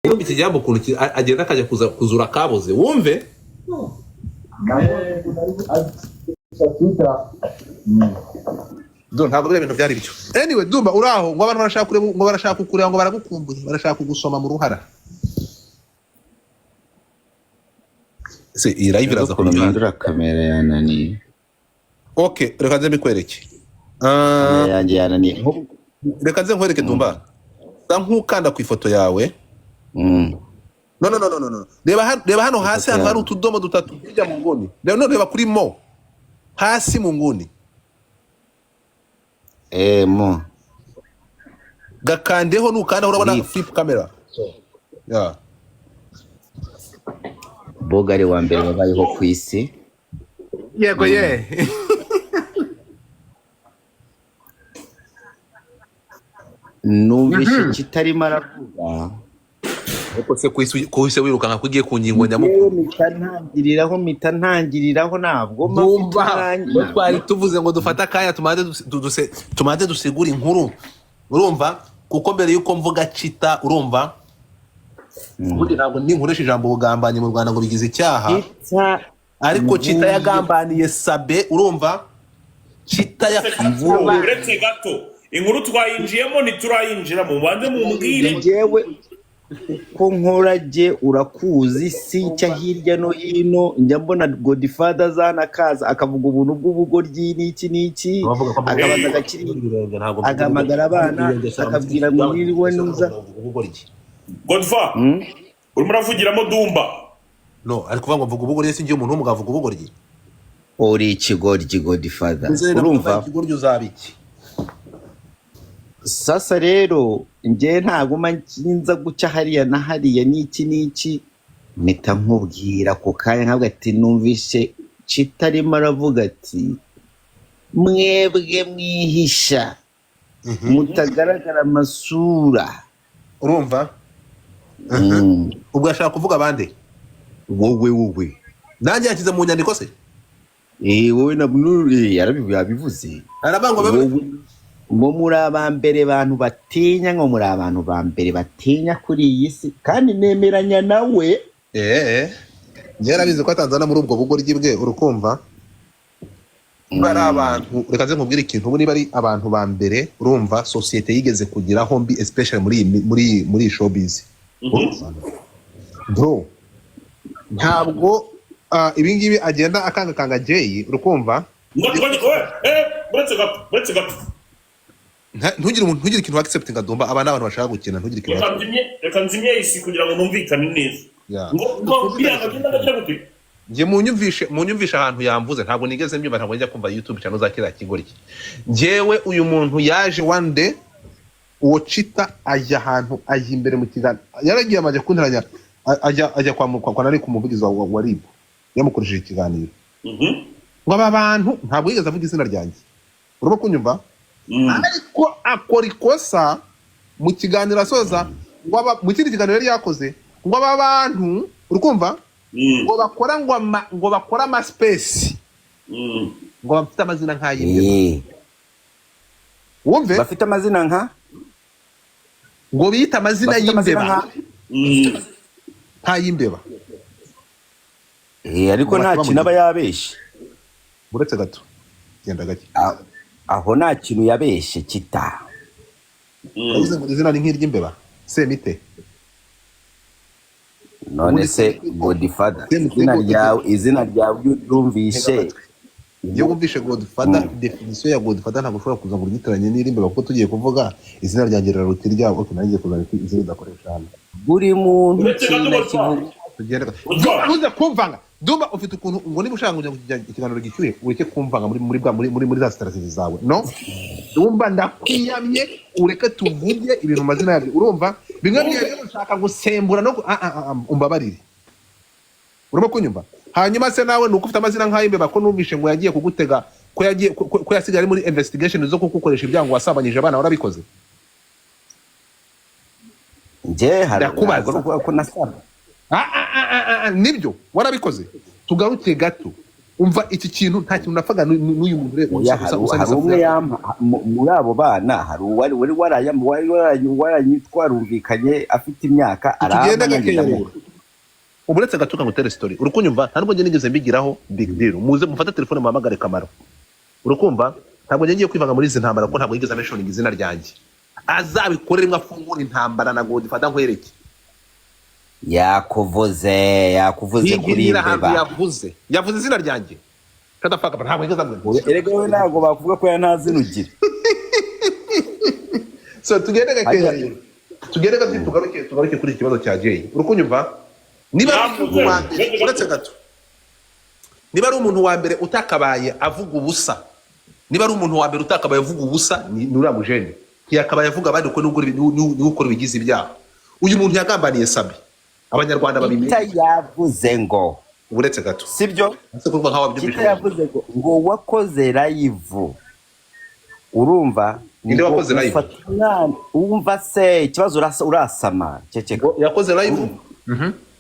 Urumva ikijyambo ukuntu agenda akajya kuza kuzura kabuze, wumve. Ntabwo biriya bintu byari byo. Anyway, Dumba, uraho? Ngo abantu barashaka kureba, ngo barashaka kukureba, ngo baragukumbuye, barashaka kugusoma mu ruhara. Se iyi live Sinzi iraza ukuntu kuryoha. mpindura kamera, yananiye. Okay, reka nze mbikwereke. Kamera yanjye yananiye. Reka nze nkwereke. Dumba, sa nk'ukanda ku ifoto yawe. No, no, no, no, no, no. Reba hano, reba hano hasi. Ifoto Hano hari yawe. utudomo dutatu hirya mu nguni. Reba, no, reba kuri mo hasi mu nguni. Mo. Gakandeho. Nukandaho urabona Flip. Flip camera, yeah. Bogari wa mbere wabayeho ku isi. Yego ye. Numvishe kitarimo aravuga. Ariko se kuhise wirukanka ko ugiye ku ngingo Yewe, nyamukuru? mpita ntangiriraho ntabwo mba mfite Dumba, umwanya. ko twari tuvuze ngo dufate akanya tumanze dusigure inkuru, urumva? Kuko mbere yuko mvuga cita, urumva, ubundi ntabwo ninkoresha ijambo ubugambanyi mu Rwanda ngo bigize icyaha. Kita. Ariko Cita Mvuye. yagambaniye Sabe, urumva? Cita ya Mvuye. Uretse gato, inkuru twayinjiyemo, ntiturayinjiramo, mubanze mumbwire. Njyewe uko nkora jye urakuzi, sinca hirya no hino. Njya mbona Godfather azana akaza akavuga ubuntu bw'ubugoryi n'iki n'iki, Bavuga ko mvuga akabaza agakiri ibirenge, ntabwo mvuga agahamagara abana ibirenge, sha, akabwira ngo niriwe nuza. mvuga ubugoryi. Godfa, urimo uravugiramo Dumba. No, ari kuvuga ngo mvuga ubugoryi. Sinjye umuntu w'umugabo avuga ubugoryi? Uri ikigoryi, Godfather. Uze Urumva? urumva ikigoryi uzaba iki? Sasa rero njye ntabwo mba nza guca hariya na hariya n'iki n'iki, mpita nkubwira ako kanya nkavuga ati numvishe kitarimo aravuga ati mwebwe mwihisha mutagaragara amasura. Urumva? Ubwo ashaka kuvuga abandi. Wowe. Nanjye yashyize mu nyandiko se? Wowe na yabivuze. Aravuga ngo Wowe ngo muri abambere bantu batinya, ngo muri abantu ba mbere batinya kuri iyi si, kandi nemeranya nawe. Njye yarabizi ko atanzana muri ubwo bugoryi bwe, urukumva? Niba ari abantu, reka nze nkubwire ikintu ubu, niba ari abantu ba mbere, urumva, sosiyete yigeze kugeraho mbi, especially muri iyi showbiz, bro, ntabwo ibi ngibi agenda akangakanga Jay, urukumva? Uretse gato, uretse gato. Ntugire umuntu, ntugire ikintu accepting. Dumba, aba ni abantu bashaka gukina, ntugire ikintu. Reka nzimye isi kugira ngo numvikane neza. Yeah. Ngo biranga agenda agira gute? Njye munyumvishe ahantu yamvuze, ntabwo nigeze mbyumva, ntabwo njya kumva YouTube channel za kiriya kigoryi. Njyewe uyu muntu yaje one day, uwo Cita, ajya ahantu, ajya imbere mu kiganiro, yaragiye amaze kunteranya, ajya kwa nari ku muvugizi wa RIB, yamukoresheje ikiganiro. Ngo aba bantu, ntabwo yigeze avuga izina ryanjye, urimo kunyumva? Ariko akora ikosa mu kiganiro asoza, ngo mu kindi kiganiro yari yakoze, ngo aba bantu, urikumva, ngo bakora ngo bakora ama space, ngo bafite amazina nk'ay'imbeba. Wumve. Bafite amazina nka Ngo biyite amazina Bafite amazina y'imbeba. nka Nk'ay'imbeba. Ariko Ngo nta batuba mu kintu aba gihugu. yabeshye. Uretse gato, genda gake. Aho nta kintu yabeshye kita. Yavuze ngo izina ni nk'iry'imbeba semite. None Ubundi se Godfather, Semitego. izina ryawe iyo uryumvishe? Iyo wumvishe Godfather, definition ya Godfather, ntabwo ushobora kuza ngo uryitiranye n'irimbeba, kuko tugiye kuvuga izina ryanjye riraruta iryabo. Okay, nanjye ngiye kuzana izina udakoresha hano. Buri muntu Uretse gato, ikintu Godfather. kivuga. Tugende. Godfather. Ntuze kumvanga. Dumba, ufite ukuntu ngo niba ushaka kugira ngo ikiganiro gishyuhe, ureke kumvanga muri muri bwa muri muri muri za strategy zawe. No, Dumba, ndakwiyamye, ureke tuvuge ibintu mu mazina yabyo. Urumva, bimwe byo ushaka gusembura no umbabarire, urimo kunyumva? Hanyuma se nawe nuko ufite amazina nk'ay'imbeba, ko numvishe ngo yagiye kugutega, ko yagiye ko yasigaye ari muri investigation zo kugukoresha ibyago, wasambanyije abana, warabikoze? Njye hari Ndakubaza. ntabwo ari ukuvuga ko nasaba. Nibyo, warabikoze? Tugaruke gato. Umva, iki kintu nta kintu napfaga n'uyu muntu rero Oya, usa hari usa hari umwe n'isafuriya. Yampa muri abo bana hari uwari wari waraya wari warayi twarumvikanye afite imyaka Tugende arampa nanjye gakeya rero. ndamuha. Uretse gato ngutere story, uri kunyumva? Nta nubwo njye nigeze mbigiraho big deal. Muze mufate telefone muhamagare Kamaro. Uri kumva? Ntabwo njye ngiye kwivanga muri izi ntambara kuko ntabwo yigeze amentioninga izina ryanjye. Azabikore rimwe afungura intambara na Godfather nkwereke. Yakuvuze, yakuvuze kuri Yigirira ahantu imbeba. Yavuze izina ryanjye. Shut the fuck up, ntabwo yigeze ambwira. Erega wowe ntabwo bakuvuga ko ya nta zina ugira. So tugende gakeya Hajya- rero, tugende gato, tugaruke kuri iki kibazo cya Jay. Uri kunyumva? Niba ari umuntu wa mbere, uretse gato, niba ari umuntu wa mbere utakabaye avuga ubusa, niba ari umuntu wa mbere utakabaye avuga ubusa, ni uriya mujene. Ntiyakabaye avuga abandi kuko niwe ukora ibigize ibyaha. Uyu muntu yagambaniye Sabi, Abanyarwanda babimenye. Kita yavuze ngo Uretse gato. Sibyo? Ese kuvuga nkaho wabyumvise? Kita yavuze ngo wakoze live, urumva? Ninde Ngo wakoze live? ufata umwana, wumva se ikibazo, urasama, ceceka. Ngo yakoze live?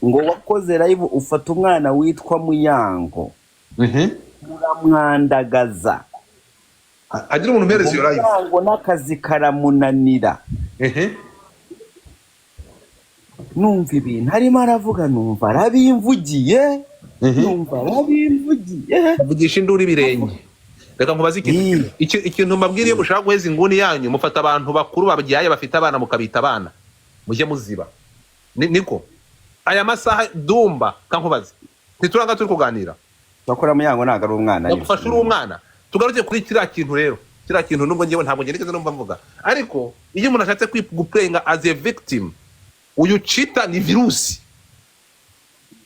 Ngo wakoze live ufata umwana witwa Muyango, uramwandagaza. Agira umuntu umpereza iyo live. Muyango n'akazi karamunanira. Numva ibintu arimo aravuga, numva arabimvugiye, numva arabimvugiye. Vugisha induru ibirenge. Reka nkubaze ikintu. Ikintu mbabwira, iyo mushaka guheza inguni yanyu, mufata abantu bakuru babyaye bafite abana mukabita abana, mujye muziba. Niko aya masaha Dumba kankubaze, ntituranga turi kuganira. Bakora Muyango ntabwo ari umwana. Ndagufasha, uri umwana. Tugaruke kuri kiriya kintu rero. Kiriya kintu, nubwo njyewe ntabwo ngerageza numva mvuga, ariko iyo umuntu ashatse guplayinga as a victim, uyu Cita ni virusi.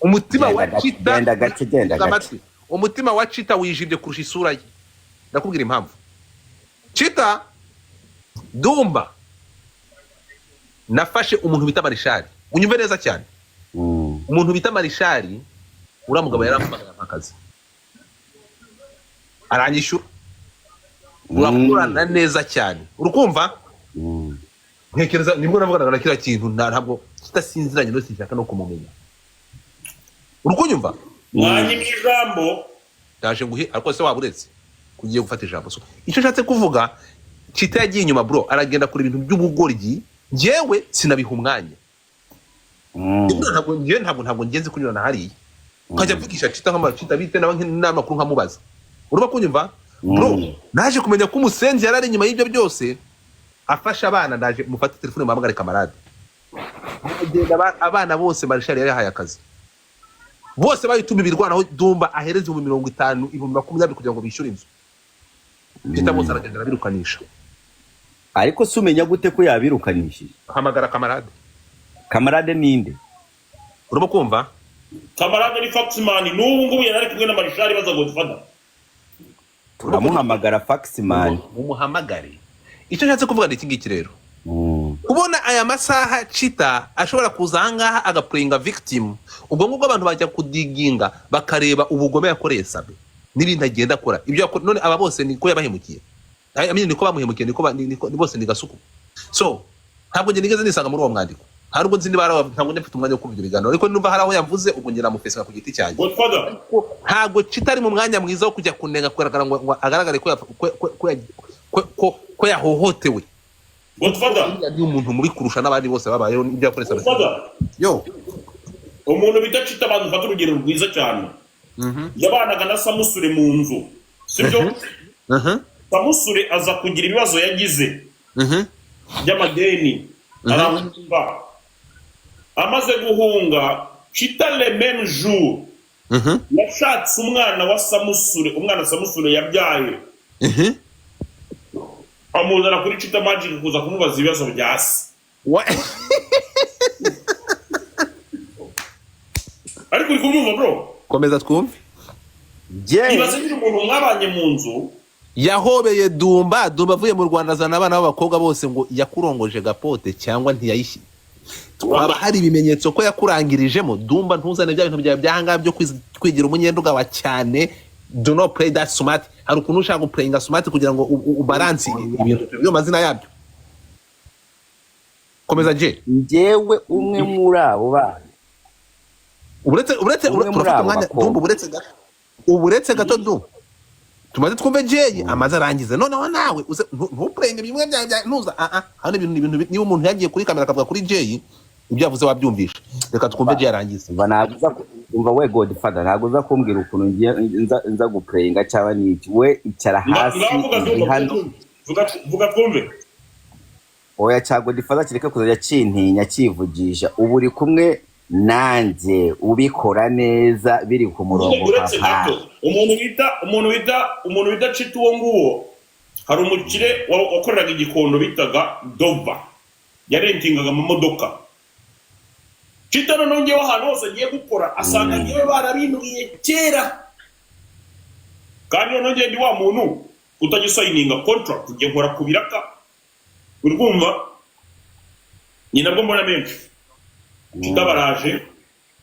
Umutima wa Genda gake, Cita genda gake, genda gake. Amatwi. Umutima wa Cita wijimye kurusha isura ye. Ndakubwira impamvu. Cita, Dumba, nafashe umuntu bita Marishari, unyumve neza cyane. Umuntu bita Marishari, uriya mugabo yarampamagara akazi aranyishyura, urakorana neza cyane, urukumva? Ntekereza nibwo navuganaga na kiriya kintu, ntabwo kidasinziranye no sinshaka no kumumenya. Urukunyumva? Mwanyimye ijambo. Ndaje nguhe, ariko se waba uretse kugiye gufata ijambo? So icyo nshatse kuvuga, Chita yagiye inyuma, bro, aragenda kure ibintu by'ubugoryi, njyewe sinabiha umwanya. Ntabwo njyewe ntabwo ngenzi kunyurana hariya nkajya mvugisha Chita nk'ama Chita bite nawe n'amakuru nkamubaza. Urumva kunyumva, bro? Naje kumenya ko umusenzi yari ari inyuma y'ibyo byose afasha abana. Ndaje mufate telefone muhamagare kamarade. Aragenda, abana bose Marishali yari yahaye akazi bose bayituma ibirwanaho. Dumba ahereza 50,000, 20,000 kugira ngo bishyure inzu. Chita bose aragenda arabirukanisha. Ariko se umenya gute ko yabirukanishije? Hamagara kamarade. Kamarade ninde? Urimo kumva? Kamarade ni faxman, n'ubu ngubu yari ari kumwe na Marishari baza Godfather. Turamuhamagara faxman. Mumuhamagare. Icyo nshatse kuvuga ni iki ngiki rero: kubona aya masaha Chita ashobora kuza ahangaha agaplayinga victim, ubwo ngubwo abantu bajya kudiginga bakareba ubugome yakoreye Sabe n'ibindi agenda akora ibyo none aba bose niko yabahemukiye. I mean, niko bamuhemukiye, niko bose ni gasuku. So ntabwo njye nigeze nisanga muri uwo mwandiko, nta nubwo nzi niba hari ntabwo njye mfite umwanya wo kumva ibyo biganiro, ariko numva hari aho yavuze, ubwo njye namufesinga ku giti cyanjye. Godfather. Ntabwo Chita ari mu mwanya mwiza wo kujya kunenga kugaragara ngo agaragare ko ko yahohotewe. Godfather. Uriya ni umuntu mubi kurusha n'abandi bose babayeho ibyo yakoresha. Godfather. Yo. Umuntu bita Cita, abantu ufata urugero rwiza cyane, yabanaga na Samusure mu nzu, sibyo? Samusure aza kugira ibibazo yagize by'amadeni, arahunga. Amaze guhunga, Cita le même jour yashatse umwana wa Samusure, umwana Samusure yabyaye, amuzana kuri Cita Magic kuza kumubaza ibibazo bya se. Ariko uri kubyumva, bro? Komeza twumve. Jye Ibaze nyine umuntu mwabanye mu nzu. Yahobeye Dumba. Dumba avuye mu Rwanda azana abana b'abakobwa bose ngo yakurongoje gapote cyangwa ntiyayishyi, haba hari ibimenyetso ko yakurangirijemo. Dumba, ntuzane bya bintu byawe byahangaha byo kwigira umunyenduga wa cyane. Do not play that smart. Hari ukuntu ushaka guplayinga smart kugira ngo ubalance ibintu byo mazina yabyo. Komeza je. Njyewe umwe muri abo bana Uretse Umwe muri turafata abo umwanya. bakobwa. Dumba, uretse gato. Ubu uretse gato du tumaze twumve Jay amaze arangize, noneho nawe uze ntupurenge bimwe bya ntuza. Hano ibintu ni ibintu niba umuntu yagiye kuri kamera akavuga kuri Jay, ibyo yavuze wabyumvisha. Reka twumve Jay arangize. Umva, ntabwo uza umva we Godfather, ntabwo uza kumbwira ukuntu ngiye nza gupureyinga cyangwa n'iki. We icara hasi. Ngavuga. Ndi Dumba. hano. Vuga, vuga twumve. Oya, cya Godfather kireke kuzajya kintinya kivugisha. Ubu uri kumwe nanjye, ubikora neza, biri ku murongo. Uretse Papa. gato, umuntu bita Cita, uwo nguwo, hari umukire wakoreraga igikondo bitaga Dova, yarentingaga amamodoka. Cita noneho ngewe ahantu hose agiye gukora asanga ngewe barabimbwiye kera, kandi noneho ngewe ndi wa muntu utajya usayininga contract, ngiye nkora ku biraka, uri kumva? Ni nabwo mbona menshi. Cita baraje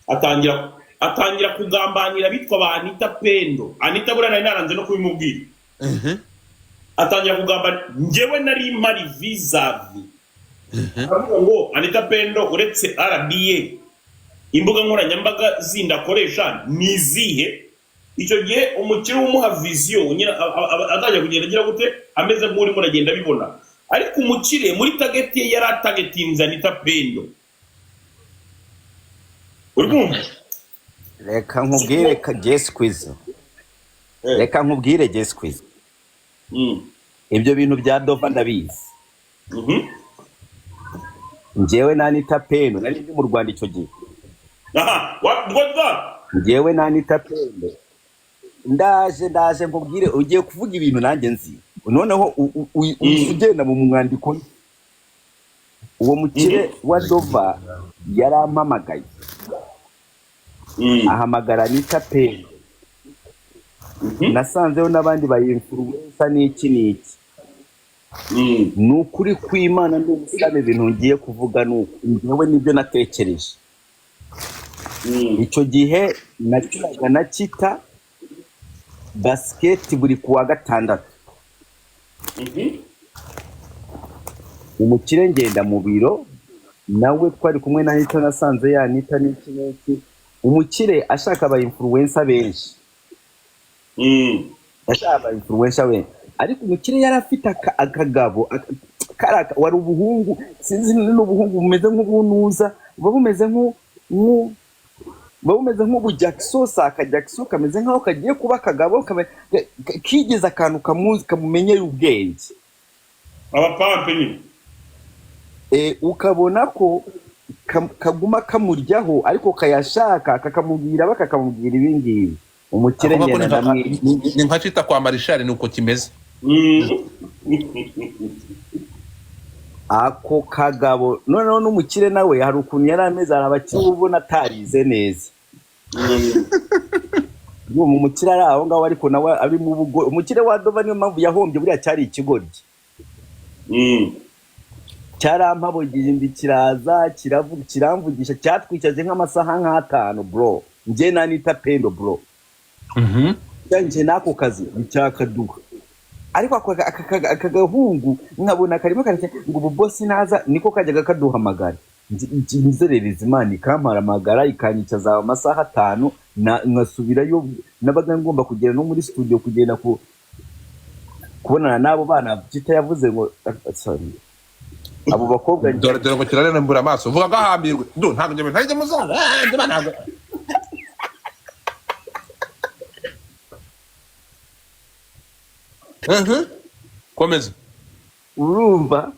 atangira kugambanira abitwa ba Anita Pendo. Anita buriya nari naranze no kubimubwira. Atangira kugambanira, njyewe nari mpari vis-à-vis, aravuga ngo Anita Pendo uretse RBA, imbuga nkoranyambaga zindi akoresha ni izihe? Icyo gihe umukire umuha vision nyine atangira kugenda agira gute, ameze nk'urimo aragenda abibona, ariko umukire muri target ye yari atagetinze Anita Pendo, uri kumva? Reka nkubwire Jesi Kwizo, reka nkubwire Jesi Kwizo. Ibyo bintu bya Dova ndabizi. Njyewe na Anita Pendo nari ndi mu Rwanda icyo gihe. Aha Godfather. Njyewe na Anita Pendo, ndaje nkubwire. Ugiye kuvuga ibintu nanjye nzi, noneho uhise ugenda mu mwandiko. Uwo mukire wa Dova yarampamagaye, ahamagara Anita Pendo. Nasanzeho n'abandi ba influencer n'iki n'iki. Ni ukuri kw'Imana, ndi umusore, ibintu ngiye kuvuga ni uku, njyewe nibyo natekereje. Icyo gihe nakinaga na Kita basiketi buri kuwa gatandatu. Umukire ngenda mu biro nawe, twari kumwe na Anita, nasanze ya Anita n'iki n'iki. Umukire ashaka aba influencer benshi. Ashaka aba influencer benshi, ariko umukire yari afite akagabo wari ubuhungu, sinzi n'ubuhungu bumeze nk'ubunuza, buba bumeze nk'ubu jackson, si aka jackson, kameze nk'aho kagiye kuba akagabo, kigeze akantu kamuzi kamumenyera ubwenge. Abapampe nyine. Ukabona ko kaguma kamuryaho, ariko kayashaka kakamubwira, bakakamubwira ibi ngibi. Umukire Avuga ko ngenda ni nka Cita kwa Marishari, ni uko kimeze. Ako kagabo noneho n'umukire nawe hari ukuntu yari ameze, hari abakire uba ubona atarize neza. Urumva umukire ari aho ngaho, ariko nawe ari mu bugo. Umukire wa Dova niyo mpamvu yahombye, buriya cyari ikigoryi. Cyarampabugira kiraza kiravuga kiramvugisha, cyatwicaje nk'amasaha nk'atanu, bro, njye na Anita Pendo, bro. Njye n'ako kazi nticyakaduha, ariko aka gahungu nkabona karimo kareke ngo ubu bosi naza niko kajyaga kaduhamagara. Nzerereza Imana ikamparamagara ikanyicaza amasaha 5 nkasubirayo. Nabaga ngomba kugera no muri studio, kugenda ku kubonana n'abo bana Kita yavuze ngo, sorry, abo bakobwa. Dore dore ngo kirarembura amaso, vuga gahambirwe du, ntabwo njye ntajya muzana. Njye ntabwo. Komeza. Urumva,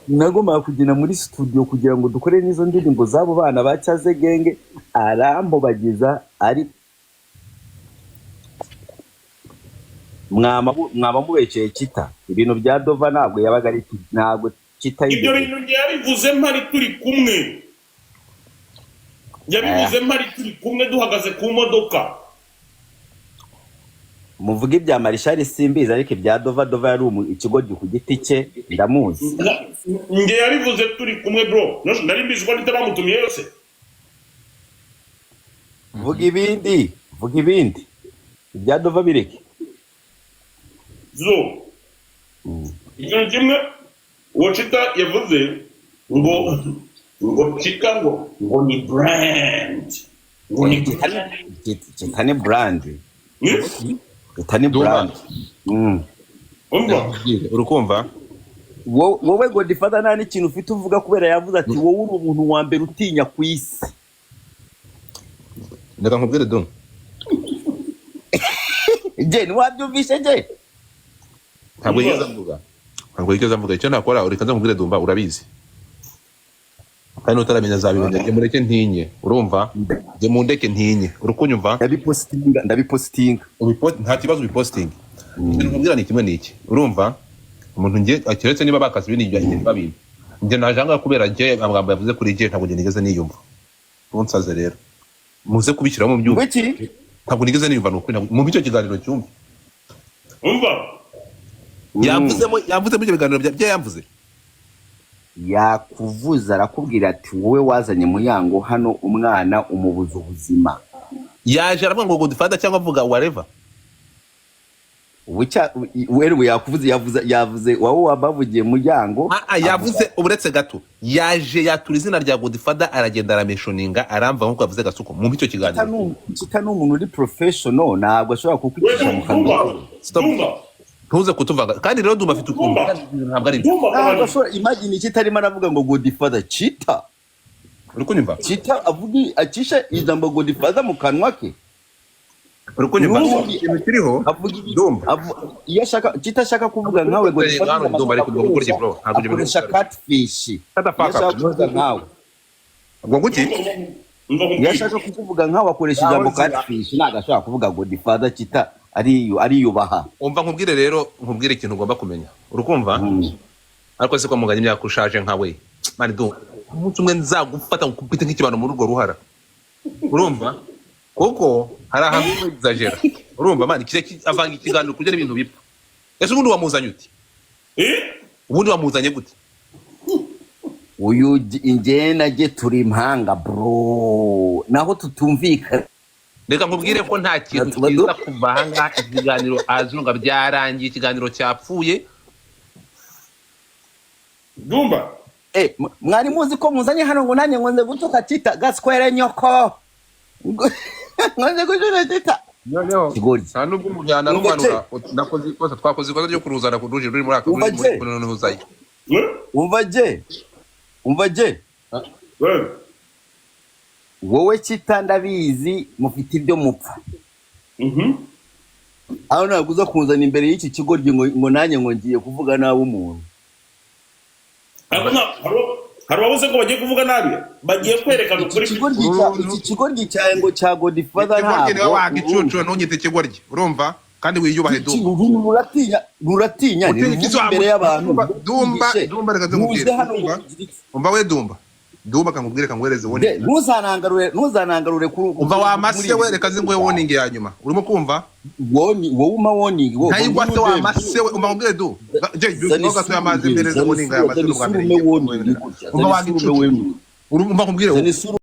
nagombaga kugenda muri studio kugira ngo dukore n'izo ndirimbo z'abo bana ba Cyaze Genge, arambobagiza. Ari mwaba mubekeye Kita, ibintu bya Dova ntabwo yabaga ari, ntabwo Kita Ibyo yigeze. bintu njye yabivuze mpari turi kumwe, yabivuze mpari turi kumwe duhagaze ku modoka. Muvuge ibya Marishari simbizi, ariko ibya Dova, Dova yari ikigoryi ku giti cye, ndamuzi. Njye yabivuze turi kumwe, bro. Nari mbizi ko Anita bamutumiye yose. Vuga ibindi, vuga ibindi, ibya Dova bireke. Zo ikintu kimwe uwo Cita yavuze ngo Cita ngo ni brand. Ngo ni Chita ni brand. Chita ni Dumba. brand. Umva. Urukumva? Wowe Godfather, nta n'ikintu ufite uvuga, kubera yavuze ati wowe uri umuntu wa mbere utinya ku isi. Reka nkubwire, Dumba. Je, ntiwabyumvishe je? Ntabwo yigeze avuga, ntabwo yigeze avuga. Icyo nakora, reka nze nkubwire, Dumba, urabizi kandi utaramenya azabimenya. Njye mureke ntinye, urumva? Njye mundeke ntinye, urukunyumva? Ndabipositinga, ndabipositinga. Nta kibazo, ubipositinga. Ikintu nkubwira ni kimwe, ni iki, urumva? Umuntu njye keretse niba bakaze ibindi byanjye ntibabimpe. Njye naje ahangaha kubera njye amagambo yavuze kuri njye, ntabwo njye nigeze niyumva. Ntunsaze rero, muze kubishyiramo mu byumva. Ngwiki? Ntabwo nigeze niyumva, ni ukuri. Mu icyo kiganiro cyumve. Umva. Yavuzemo, yavuze muri ibyo biganiro bye yavuze. Yakuvuza, arakubwira ati wowe wazanye Muyango hano, umwana umubuza ubuzima. Yaje aravuga ngo Godfather cyangwa avuga whatever. Ubucya wewe yakuvuze, yavuze wowe wabavugiye Muyango. Ah, ah, yavuze, uretse gato, yaje yatura izina rya Godfather, aragenda aramentioninga, aramva nkuko yavuze Gasuko mu icyo kiganiro. Chita ni umuntu uri professional, ntabwo ashobora We kukwicisha mu Dumba. kanwa. Stop. Dumba. Ntuze kutuvanga kandi rero, Dumba afite ukuntu Dumba. ntabwo ari byo. Dumba. Ntabwo Kabari. ashobora. Imagine Chita arimo aravuga ngo Godfather, Chita. Uri kunyumva? Chita avuga, acisha ijambo Godfather mu kanwa ke. Uri kunyumva? N'ubundi- Ikintu kiriho, avuga ibi. Dumba. Iyo ashaka, Chita ashaka kuvuga nkawe Godfather, Hano Dumba ari kuvuga gukora iki, bro? Ntabwo ibyo bintu akoresha catfish. Shut the fuck Iyo ashaka up. kuvuga nkawe, Ngo nguki? Umva iyo nkubwire. ashaka kukuvuga nkawe akoresha ijambo catfish, ntabwo ashobora kuvuga Godfather. Chita ariyubaha. Umva nkubwire rero, nkubwire ikintu ugomba kumenya, urukumva? Ariko se ko muganye imyaka ushaje nkawe, man, Dumba, umunsi umwe nzagufata nkukubite nk'ikibano muri urwo ruhara, urumva? Kuko hari ahantu exagera, urumva, man? Avanga ikiganiro kugira ibintu bipfa. Ese ubundi wamuzanye uti? Eh? Ubundi wamuzanye gute? Uyu njye na jye turi impanga, bro, naho tutumvikana. Reka nkubwire ko nta kintu cyiza kuva ahangaha ikiganiro azunga byarangiye, ikiganiro cyapfuye. Dumba. Eh, mwari muzi ko muzanye hano ngo nanjye ngo nze gutuka Chita gaswere nyoko, ngo nze gutuka Chita. Noneho Kigoryi. nta nubwo umuntu yanarumanura. Nakoze ikosa, twakoze ikosa ryo kuruzana ku ruje ruri muri aka Umva ruri muri je. kurunuzayo. Eh? Umva je, umva je. Eh. Wowe Chita, ndabizi mufite ibyo mupfa. Aho ntabwo uza kunzana imbere y'iki kigoryi ngo nanjye ngo ngiye kuvuga nabi umuntu. Ariko hari ababuze ngo bagiye kuvuga nabi, bagiye kwerekana Iki ukuri. kigoryi iki kigoryi cyawe ngo cya Godfather, Ikigoryi niwe ntabwo wagicucu, ntunyite ikigoryi, urumva? Kandi wiyubahe, Iki Dumba. ururimi ruratinya, ruratinya. Utinya Ntiruvuga iki? imbere y'abantu. Dumba, Ntuvugishe. Dumba, reka Ntuze nkubwire. hano ngo Dumba. ugire iki. Umva we Dumba, Dumba, kankubwire, kanguhereze De, warning. ntuzanangarure kuri Umva wa mase muri we, reka zinguhe warning ya nyuma, urimo kumva? Wowe uma warning wowe. Ntayigwa se wa mase we, umva nkubwire du je Zana gato y'amazi, mpereze zana warning ya isura, mase zana n'ubwa mbere isurume ngiye warning kuguhereza. gutya, Umva zana wa isurume gicucu. warning. Urumva, nkubwire Zana wowe. isura.